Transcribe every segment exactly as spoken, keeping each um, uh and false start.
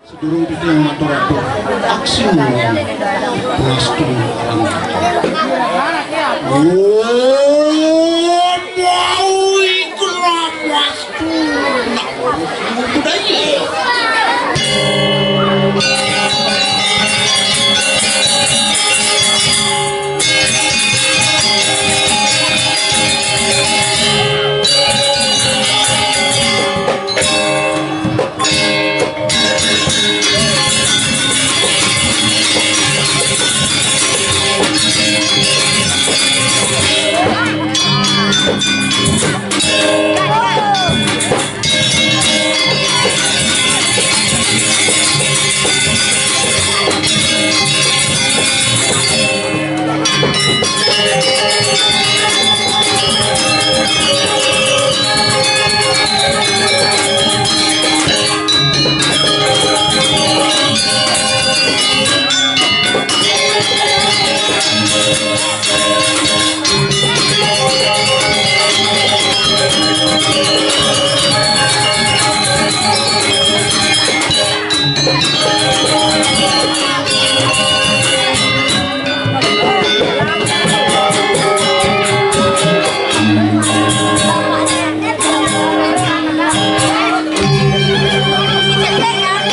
Sedurung titiang matur-atur, aksi nuwun. Pangastu. Oh, mawi kelamas. Budaya.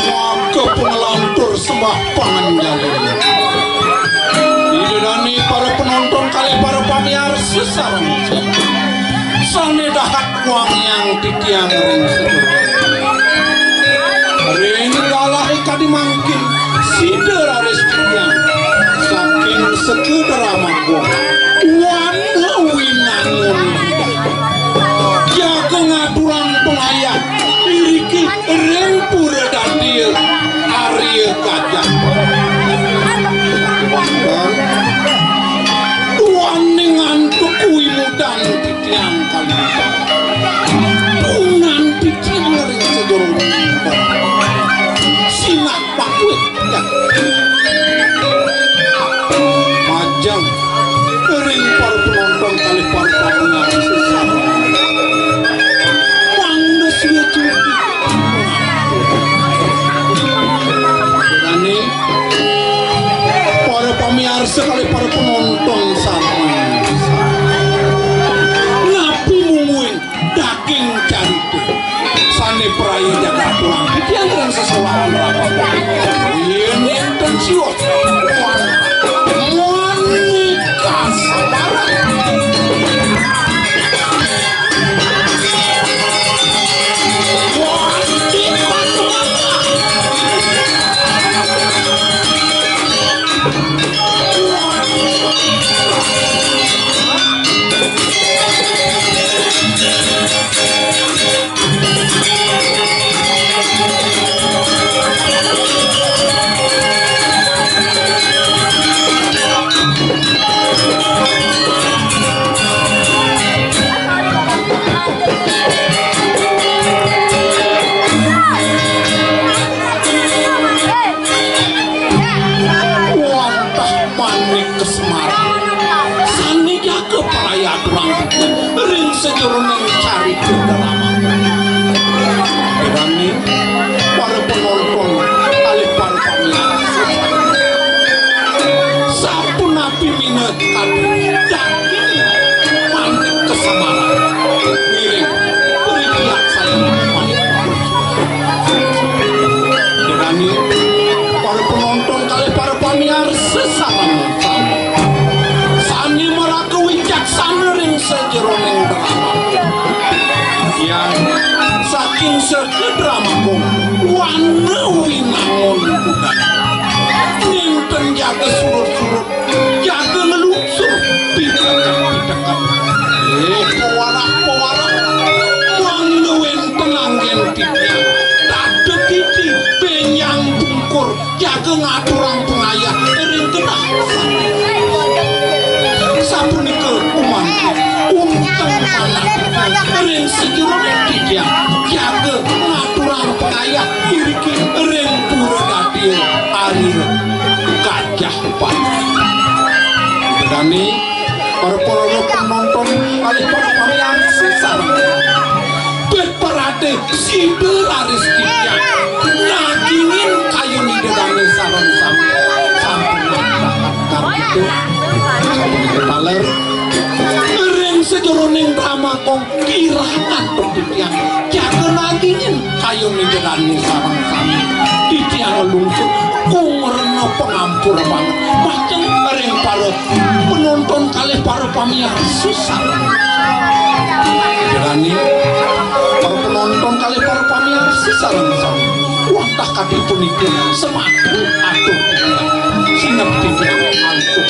Mangke pangalantur sembah panganjali. Ida dane para penonton kalih para pamiarsa sareng sami. Sane dahat wangiang titiang ring sedaya. Ring galah kadi mangkin sida raris titiang saking Sekudara Magung. Wana winangun jaga ngaturang pangayah iriki ring pura dadia Arya Gajah. Wonten duaning antuk wimudan titiang kalintang. Pungan titiang ring sedurung sinah pakuit. Majeng ring para penonton kalih para pamiarsa sareng. Mangda sida cuti. Dane para pamiarsa kalih para penonton sareng. Napi mungguing daging carita sane praya jagat tulang titiang ring sesolahan raga. Yen enten sios, wani kasabaran. Wani kasabaran. Wantah manik kesemar. Sane jaga praya aturang ring sajeroning carita drama. Kirane para penonton kalih para pamiarsa sapunapi minakadi daging manik kesemaran. Ngiring pripayat saya manik. Kirane para penonton kalih para pamiarsa sareng sami sane maraga wicaksana ring sajeroning drama. Yan saking Sekudara Magung, wana winangun budaya. Nenten jaga surut-surut, jaga ngeluksur, pitekan-pitekan. Eh, pewarak-pewarak, mangda wenten anggen titiang. Dadetiti, benjang pungkur, jaga ngaturang pangayah ring genah. Sapunika uman unteng manah ring sajeroning titiang, jaga ngaturang pangayah iriki ring pura dadia Arya Gajah Pati. Dane para, para penonton kalih para pamiarsa sareng. Bet parate sida raris titiang. Nagingin Taler, ring sajeroning drama kong kirang antuk titiang. Jaga nagingin kayun ida dane sareng sami. Titiang nglungsuh kong rena pangampura banget. Majeng ring para penonton kalih para pamiarsa sareng. Ida dane, para penonton kalih para pamiarsa sareng sami. Wantah kadi punika semak atur sineb titiang antuk.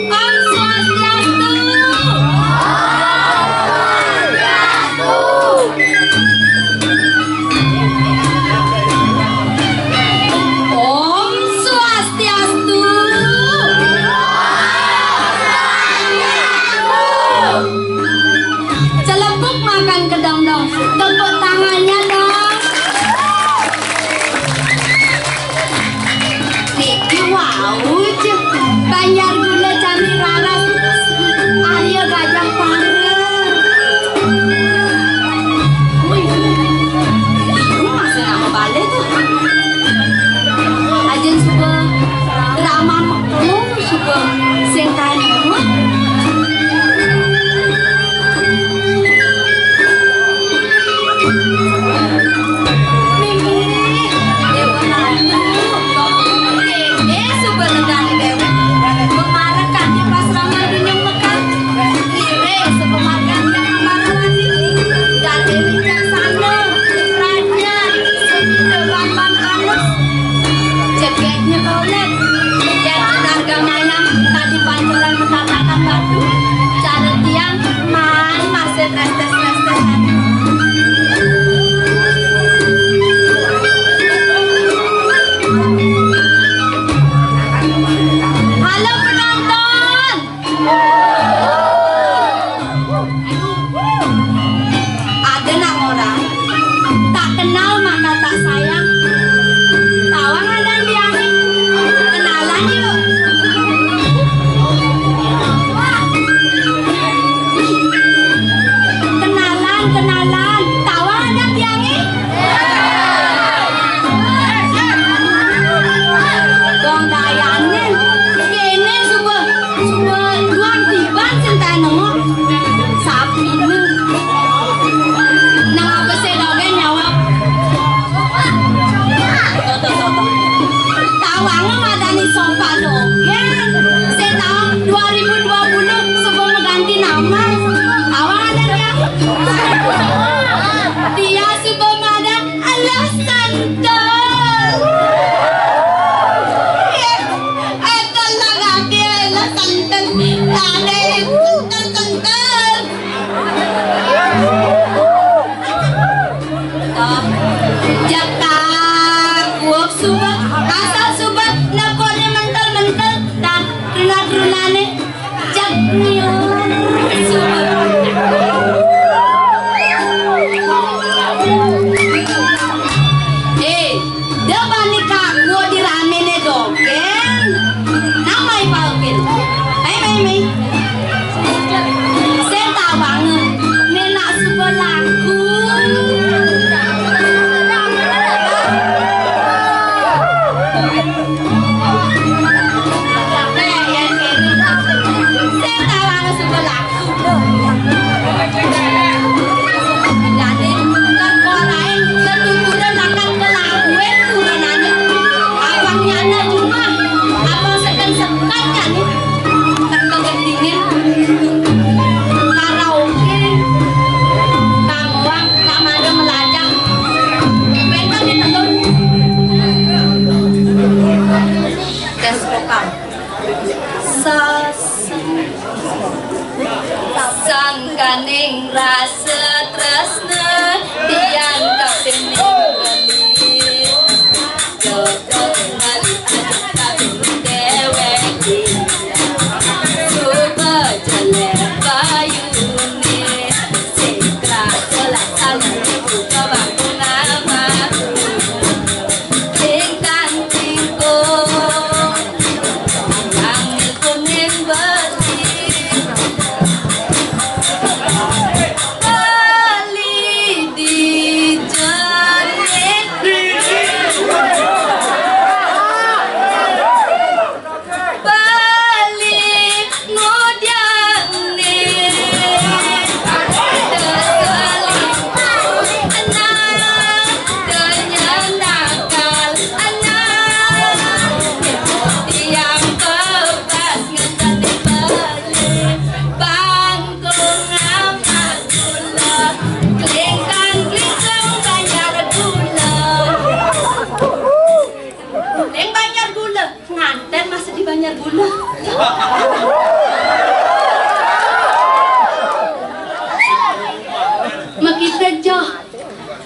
Om Swastiastu. Om Swastiastu. Celepuk makan kedong-dong. Tepuk tangannya dong. Niki wau, Cek. Banjar Guna Candi Raras, Arya Gajah Para. Wih, iku masih nama balik tuh. Ajin suka drama mekung, suka sing kain mekung.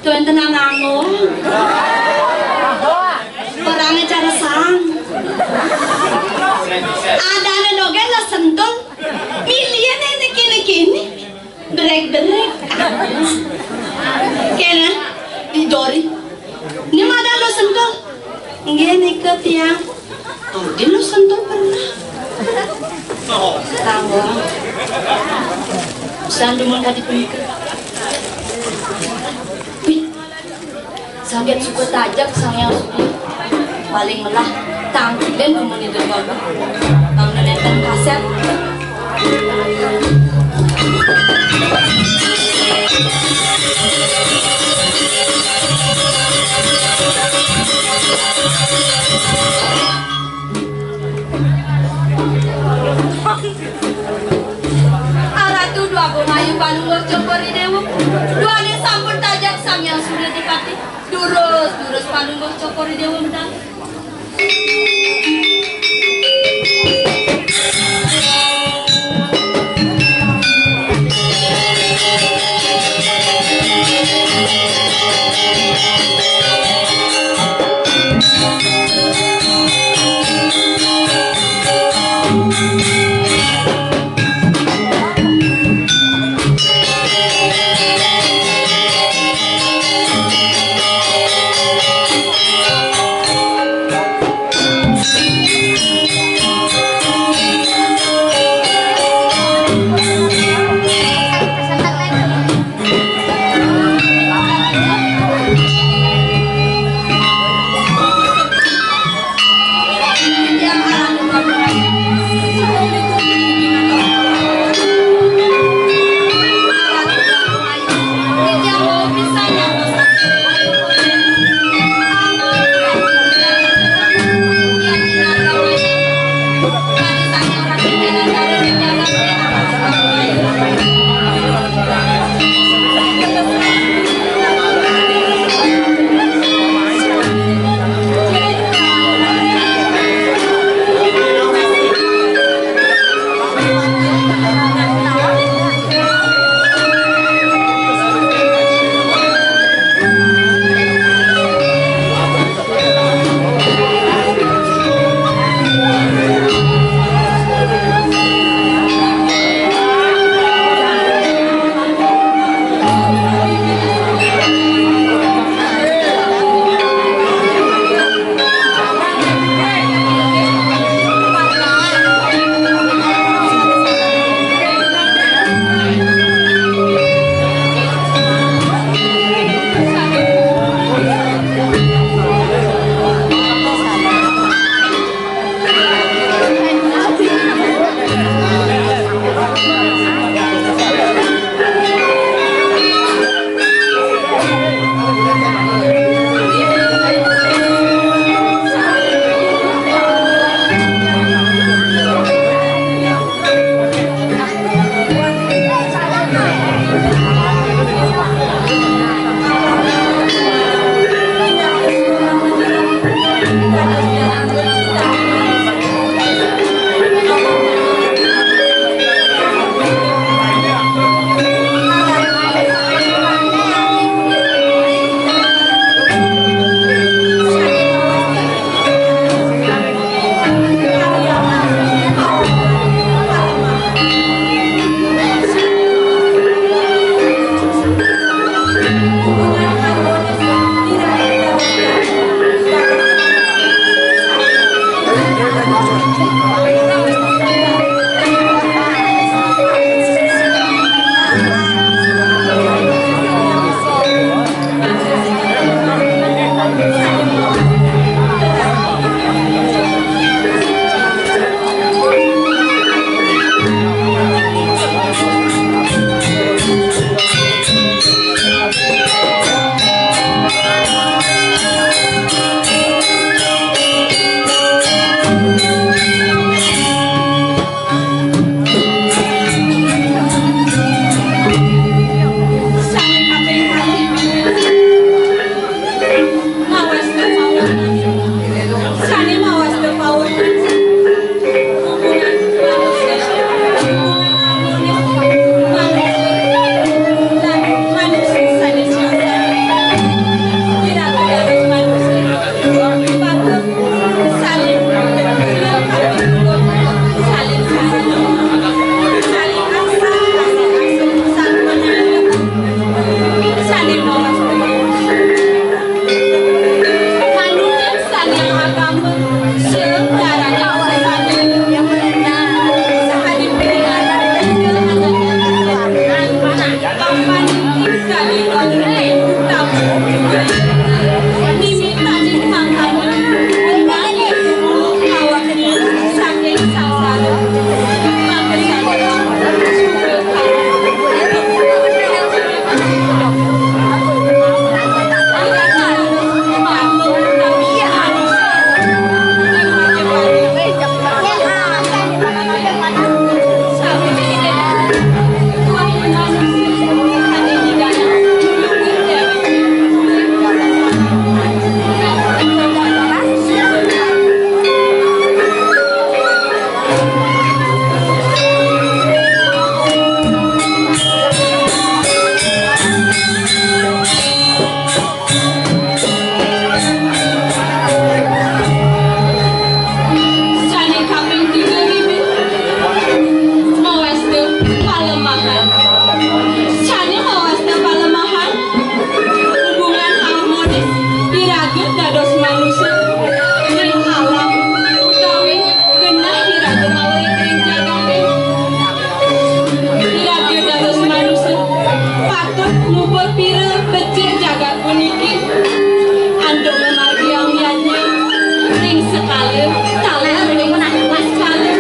Tuwénten anangon. Perange cara sang. Adané dogén Luh Sentul. Milihan niki-niki ini. Derek-derek. Kéné, Ni Dori. Ni madan Luh Sentul. Nggih nika tiang. Abdi Luh Sentul pernah. Tanggung. Sandumun kadi punika. Wih, saget suka tajak Sang Hyang Surya. Paling melah tangkilin dumun Ida Bapak. Mangda nénten kasép. Aratu Dwagon Ayu Palungguh Cokor I Déwa. Duaning sampun tajak Sang Hyang Surya Dipati. Durus, durus Palungguh Cokor I Déwa medal. Sané kaping tiga, Bibi, mawasta palemahan. Sané mawasta palemahan, hubungan harmonis, iraga dados manusa ring alam utawi genah iraga maurip ring jagaté. Iraga dados manusa patut ngubur pira becik jagat puniki, antuk mamargiang yadnya ring sekala taler ring sekala.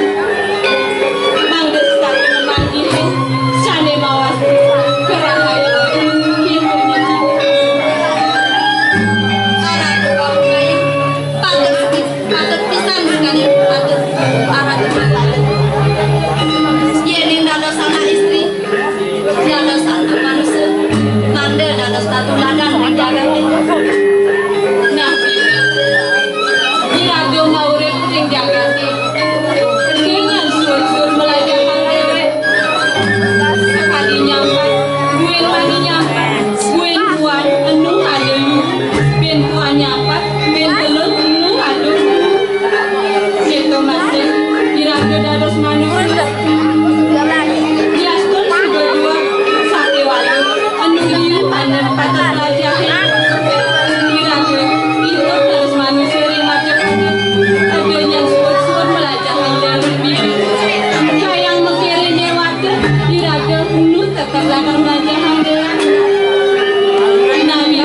Mangda setata manggihin sané mawas karahayu ring puniki. Patut, patut pisan sekali, patut, patut, patut. Yéning dados anak istri, dados anak manusa, mangda dados tatuladan ring jagaté. Nah, iraga maurip ring jagaté, kénten suud-suud mlajahang déwék. Sakadi nyampat, buin mani nyampat, buin puan enu ada lu, buin puan nyampat, buin telun enu ada lu. Kéto masih iraga dados manusa. Yastun suba dua sakéwala anu liu anan patut mlajahin. Iraga idup dados manusa ring mata. Ada nyang suud-suud mlajahang dalem bibir. Kayang makiré déwata, iraga nu tetep lakar mlajahang déwék. Nawi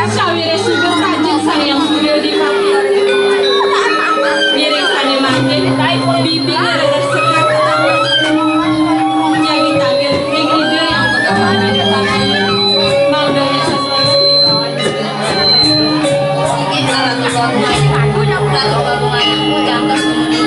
Sawiréh suba sajeng Sang Hyang Surya Dipati. Ngiring sané mangkin, bibi ngreres sekat. Jagi tagih ring Ida Hyang Begawan Ida Tamiya. Mangda nya sesuai wibawa. Inggih, Ratu Agung Ayu. Ratu Agung Ayu, jantos nunggu.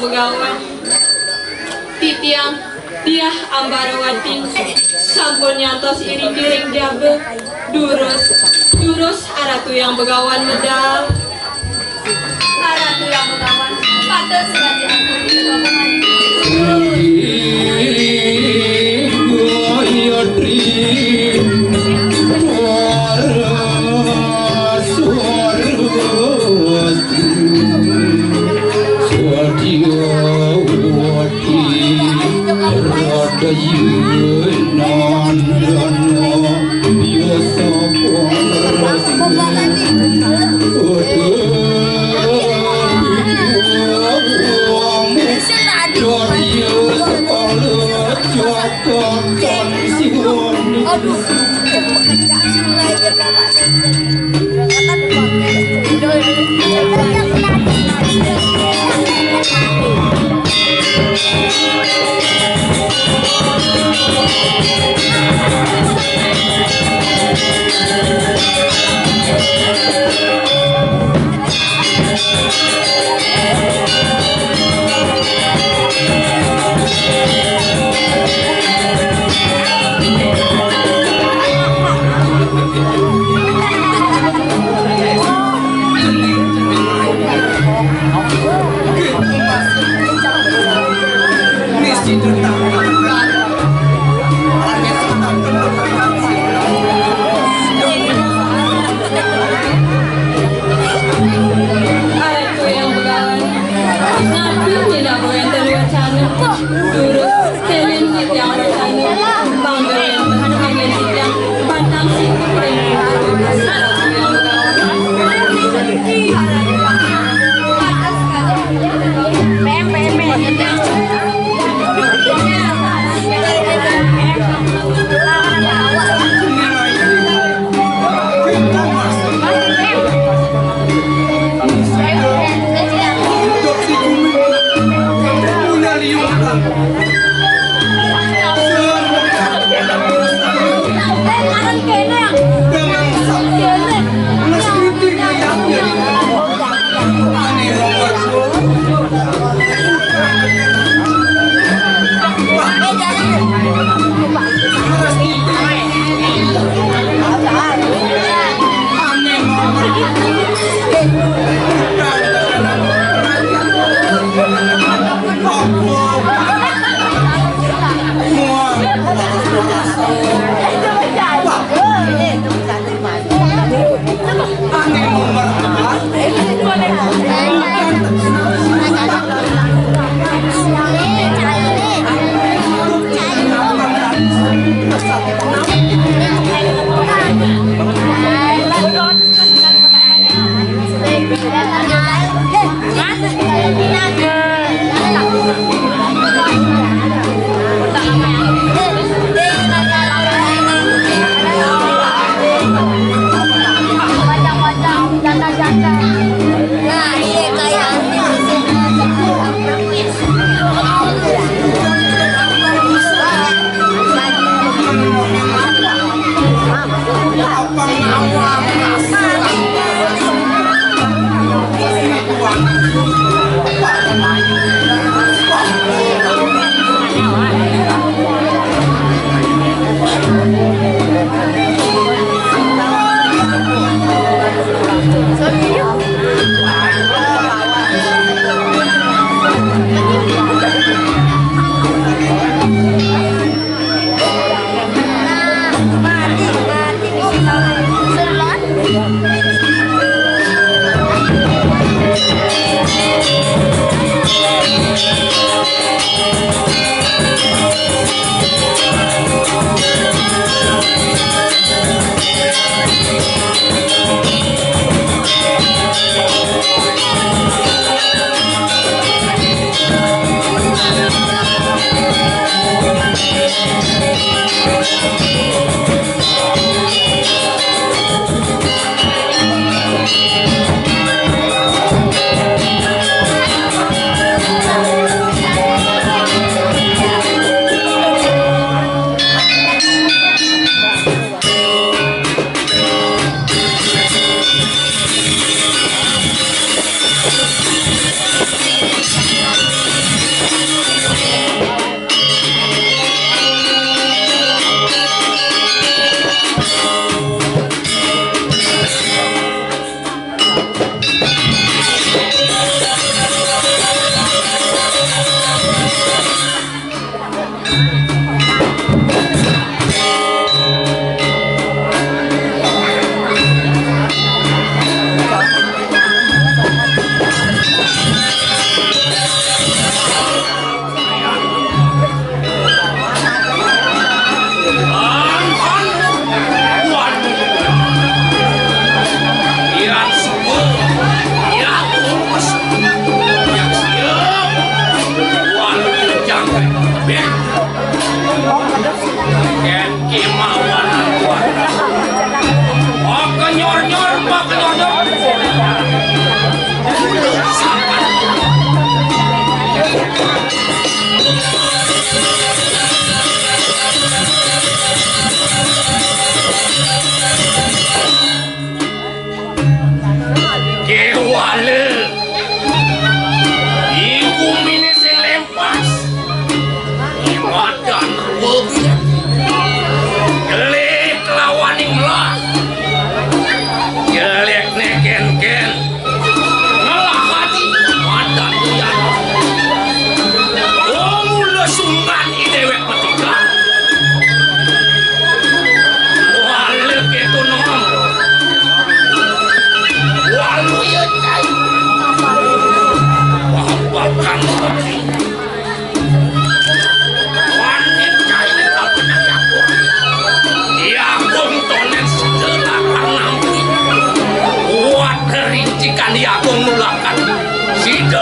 Begawan. Titiang Diah Ambarawati sampun nyantos iring-iring jaba durus, durus Aratu Yang Begawan medal. Aratu Yang Begawan, patut sekali ampun. Aduh.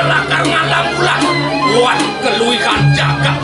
Lakar ngalang ulang. Wan keluihan jagat.